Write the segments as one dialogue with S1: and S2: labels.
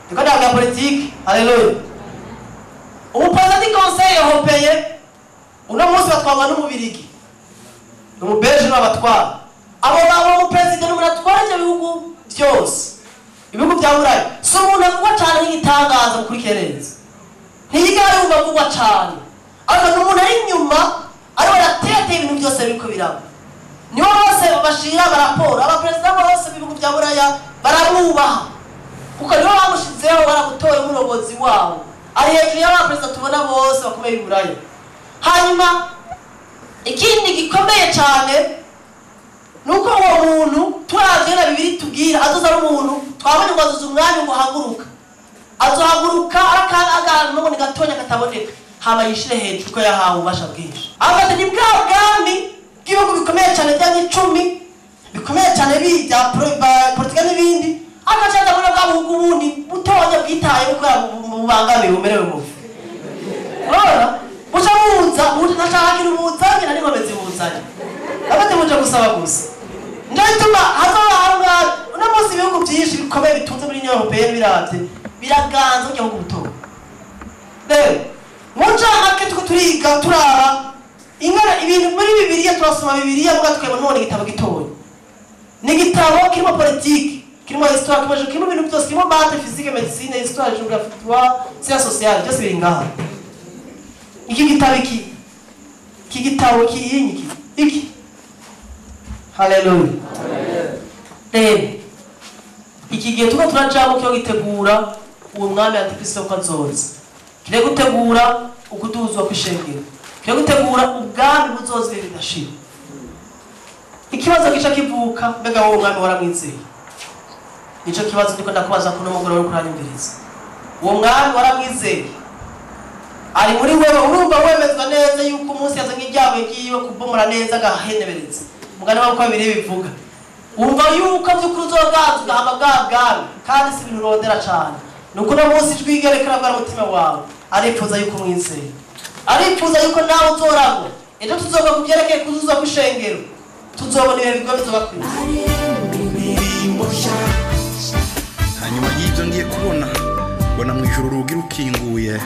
S1: Ndiko ndavuga politiki. Haleluya. Umuperezida du Conseil européen uno munsi batwarwa n'Umubirigi, ni Umubeje niwe abatwara. Abo babo, umuperezida ni umuntu atwara ibyo bihugu byose, ibihugu bya Burayi. Si umuntu avugwa cyane nk'igitangaza, mukurikire neza, ntiyigera yumva avugwa cyane, ariko ni umuntu ari inyuma ariwe yateteye ibintu byose biriko biraba. Nibo bose bashira amaraporo. Abaperezida bose b'ibihugu bya Buraya baramwubaha kuko nibo bamushizeho, baramutoye umurongozi wabo. Ari hejuru y'abaperezida tubona bose bakomeye i Buraya. Hanyuma ikindi gikomeye cyane ni uko uwo muntu, turavye na Bibiri tubwira, azoza ari umuntu twabonye ngo azoza umwami ngo ahaguruka, azohaguruka akantu ngo ni gatonya kataboneka, hama yishire hejuru ko yahawe ububasha bwinshi. Afata ni bwa bwami bw'ibihugu bikomeye cyane bya icumi bikomeye cyane bya politika n'ibindi, agacaza muri bwa buhugu bundi butonya bwitaye kubera bubangamiwe, bumerewe mubi. Urabona buca buza ntashaka buzanye na n'inkomezi buzanye, abandi muje gusaba gusa. Nico gituma hazoba hari umwami. Uno munsi ibihugu byinshi bikomeye bitunze muri Union européenne biravye biraganza burya bihugu butoya. Rero mu ncamake, tuko turiga turaba ingana ibintu muri Bibiliya, turasoma Bibiliya muga tukabona none igitabo gitoya ni igitabo kirimo politiki, kirimo histoire, kirimo ibintu byose, kirimo maths, physique, médecine, histoire, géographie, droit, science sociale, byose biri ngaha. Iki gitabo, iki gitabo kiyinyi iki. Haleluya. Rero iki gihe tuko turajamo cyo gitegura uwo mwami Antikristo ko azoza, kire gutegura ukuduzwa kw'ishengero, kire gutegura ubwami buzoza ibihe bidashira. Ikibazo gica kivuka: mbega wowe umwami waramwizeye? Nico kibazo ndiko ndakubaza kuno mugoroba uriko uranyumviriza. Uwo mwami waramwizeye? Ari muri wewe? Urumva wemezwa neza yuko umunsi yazanye ibyago ryiwe kubomora neza agahenebereza mugani wawe uko bibiri bivuga, wumva yuko by'ukuri uzoganza ugahama bwa bwami? Kandi si ibintu urondera cane. Ni uko uno munsi ijwi ryerekana bwa mutima wawe arifuza yuko umwizeye, arifuza yuko nawe uzoragwa. Ejo tuzoga ku byerekeye kuzuza kw'ishengero, tuzobona ibihe bigoye bizoba kw'isi.
S2: Hanyuma y'ibyo ngiye kubona, mbona mu ijuru urugi rukinguye,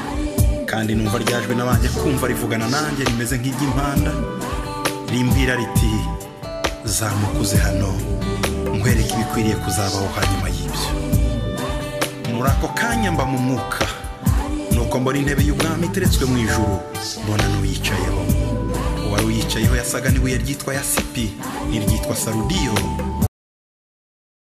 S2: kandi numva ryajwe n'abanje kumva rivugana nanjye rimeze nk'iry'impanda, rimbwira riti: "Zamuka uze hano, nkwereke ibikwiriye kuzabaho hanyuma y'ibyo." Muri ako kanya mba mu mwuka, nuko mbona intebe y'ubwami iteretswe mu ijuru, mbona n'uyicayeho. Uwari uyicayeho yasaga n'ibuye ryitwa yasipi n'iryitwa sarudiyo.